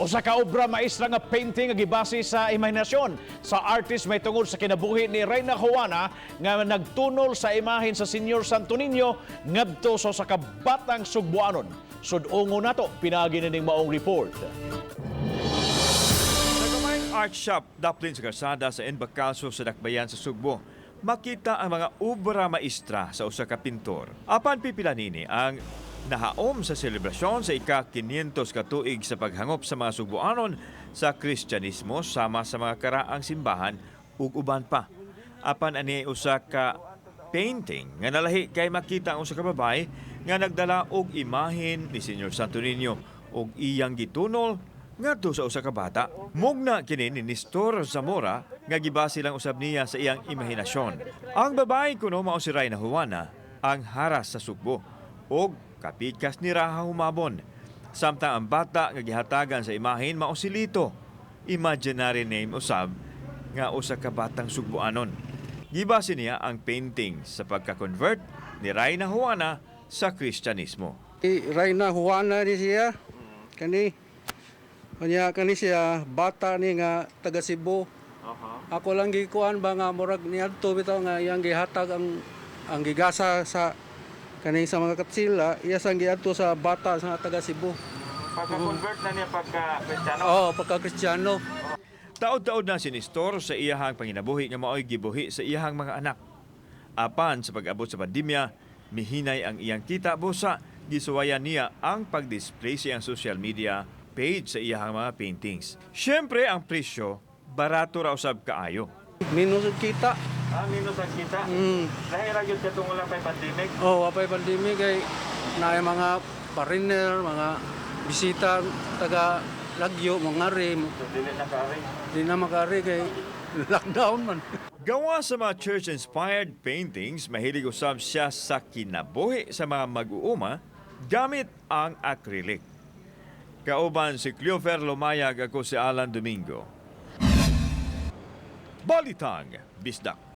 Usa ka obra maestra nga painting nga gibase sa imahinasyon sa artist may tungod sa kinabuhi ni Reyna Juana nga nagtunol sa imahen sa Senyor Santo Niño ngadto sa usa ka batang Sugbuanon. Sud-ongon nato pinaagi nining maong report. Sa gamayng art shop daplin sa kalsada sa N. Bacalso sa Dakbayan sa Sugbo, makita ang mga obra maestra sa usa ka pintor. Apan pipila nini ang nahaom sa selebrasyon sa ika-500 ka tuig sa paghangop sa mga Sugboanon sa Kristyanismo sama sa mga karaang simbahan ug uban pa. Apan ani usa ka painting nga nalahi kay makita ang usa ka babae nga nagdala og imahen ni Senyor Santo Niño ug iyang gitunol ngadto sa usa ka bata. Mugna kini ni Nestor Zamora nga gibase lang usab niya sa iyang imahinasyon. Ang babae kuno mao si Reyna Juana, ang haras sa Sugbo ug kapikas ni Raha Humabon. Samtang ang bata nga gihatagan sa imahen mao si Lito, imaginary name usab nga usa ka batang Sugboanon. Gibase niya ang painting sa pagka-convert ni Reyna Juana sa Kristyanismo. Reyna Juana ni siya. Kani. Kanya kani siya bata ni nga taga Cebu. Ako lang gikuan ba nga murag niadto bitaw nga iyang gihatag ang gigasa sa kani sa mga katsila, iya sang giadto sa bata sa taga Cebu. Pagka-convert na niya pagka Kristiyano. Oo, pagka Kristiyano. Taod-taod na si Nestor sa iyahang panginabuhi nga maoy gibuhi sa iyahang mga anak. Apan sa pag-abot sa pandemya, mihinay ang iyang kita busa gisuwayan niya ang pag-display sa iyang social media page sa iyahang mga paintings. Siyempre, ang presyo, barato ra usab kaayo. Minus ang kita. Ah, minus ang kita. Lahi ra gyud katong wala pay pandemic. Oh, wapay pandemic kay naay mga foreigner, mga bisita taga Lagyo, mga rim, So dili na kaari. di na makari kay lockdown man. Gawa sa mga church-inspired paintings, mahilig usab siya sa kinabuhi sa mga mag-uuma gamit ang acrylic. Kauban si Cleofer Lumayag, ako si Alan Domingo. Balitang Bisdak.